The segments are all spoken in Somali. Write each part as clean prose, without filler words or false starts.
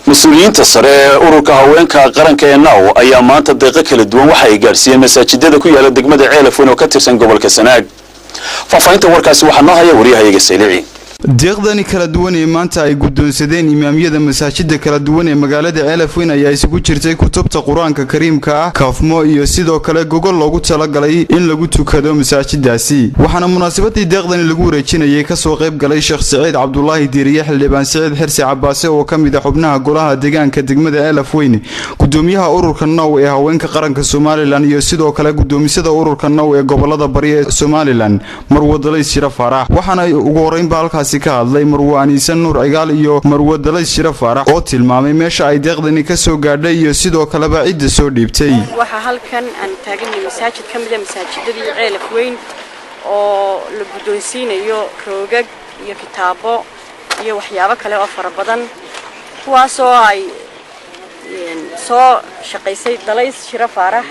Mas-uuliyiinta sare ee ururka haweenka qaranka ee NAW ayaa maanta deeqo kala duwan waxa ay gaadhsiiyeen masaajidada ku yaala degmada Ceelafweyn oo ka tirsan gobolka Sanaag. Faahfaahinta warkaasi waxaa noo haya wariyahayaga Saylici. Deeqdani kala duwan ee maanta ay guddoonsadeen imaamyada masaajida kala duwan ee magaalada Ceelafweyn ayaa isugu jirtay kutubta Qur-aanka Kariimka ah, kafmo iyo sidoo kale gogol loogu talagalay in lagu tukado masaajidaasi. Waxaana munaasabadii deeqdani lagu wareejinayay kasoo qayb galay Sheekh Siciid Cabdulaahi Diiriye, Xildhibaan Siciid Xirsi Cabaase oo ka mid ah xubnaha golaha deegaanka degmada Ceelafweyn, gudoomiyaha ururka NOW ee haweenka qaranka Somalilan iyo sidoo kale gudoomisada ururka NOW ee gobolada bari ee Somalilan, Marwo Dalays Shira Faarax. Waxaana ugu horeynba halkaasi ka hadlay Marwo Aniisan Nuur Cigaal iyo Marwo Dalays Shira Faarax oo tilmaamay meesha ay deeqdani ka soo gaadhay iyo sidoo kaleba cidda soo dhiibtay. Waxaa halkan aan taaganay masaajid ka mid a masaajidadii Ceelaf Weyn oo la guddoonsiinayo roogag iyo kitaabo iyo waxyaabo kale oo fara badan, kuwaasoo ay soo shaqaysay Dalays Shiro Faarax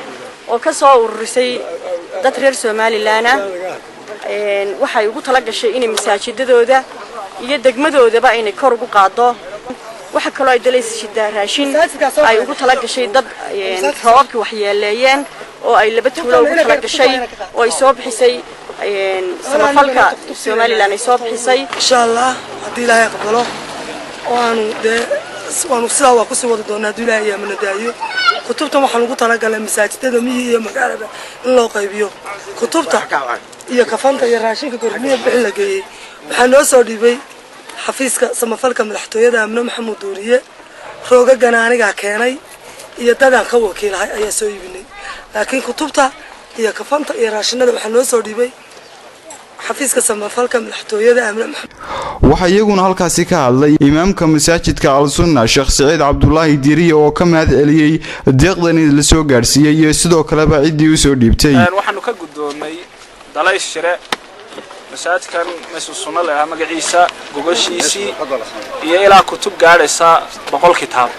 oo ka soo ururisay dad reer Somalilan ah. Waxay ugu tala gashay inay masaajidadooda iyo degmadoodaba inay kor ugu qaado. Waxa kaloo ay Dalays shidaa raashin ay ugu tala gashay dad roobabkii waxyeeleeyeen oo ay laba tuulo ugu tala gashay oo ay soo bixisay samafalka Somalilan ay soo bixisay. Insha Allah, haddii Ilaahay aqbalo oo aanu dee waanu sidaa waa kusii wadi doonaa haddii Ilaahay ayaamana daayo. Kutubtan waxaan ugu talagalay masaajidada miyi iyo magaalada in loo qaybiyo. Kutubta iyo kafanta iyo raashinka gormiya bixin la geeyey waxaa noo soo dhiibay xafiiska samafalka madaxtooyada, Amne Maxamuud Duuriye. Roogagana anigaa keenay iyo dadaan ka wakiilahay ayaa soo iibinay, laakiin kutubta iyo kafanta iyo raashinada waxaa noo soo dhiibay xafiiska samafalka madaxtooyada, Amne Maxamuud. Waxaa iyaguna halkaasi ka hadlay imaamka masaajidka Al-Sunna, Sheekh Siciid Cabdulaahi Diiriye, oo ka mahad celiyey deeqdani la soo gaadhsiiyey iyo sidoo kaleba ciddii u soo dhiibtay. Waxaanu ka guddoonnay Dalays Shire masaajidkan Mesu Sunno la ahaa magaciisa, gogashiisii iyo ilaa kutub gaadhaysa 100 kitaab.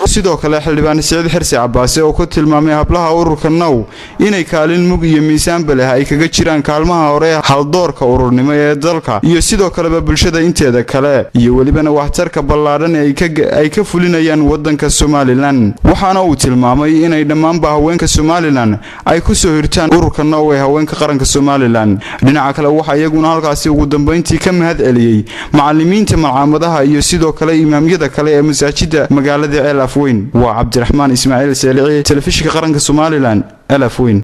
Sidoo kale Xildhibaan Siciid Xirsi Cabaase oo ku tilmaamay hablaha ururka NOW inay kaalin mug iyo miisaanba leh ay kaga jiraan kaalmaha hore haldoorka ururnimo ee dalka iyo sidoo kaleba bulshada inteeda kale iyo welibana waxtarka ballaadhan ay ka fulinayaan waddanka Somalilan. Waxaana uu tilmaamay inay dhammaanba haweenka Somalilan ay ku soo hirtaan ururka NOW ee haweenka qaranka Somalilan. Dhinaca kale, waxaa iyaguna halkaasi ugu dambayntii ka mahad celiyey macalimiinta malcaamadaha iyo sidoo kale imaamyada kale ee masaajida magaalada Ceel Afweyn. Waa Cabdiraxmaan Ismaaciil Seelici, Telefishinka Qaranka Somalilan, Ceel Afweyn.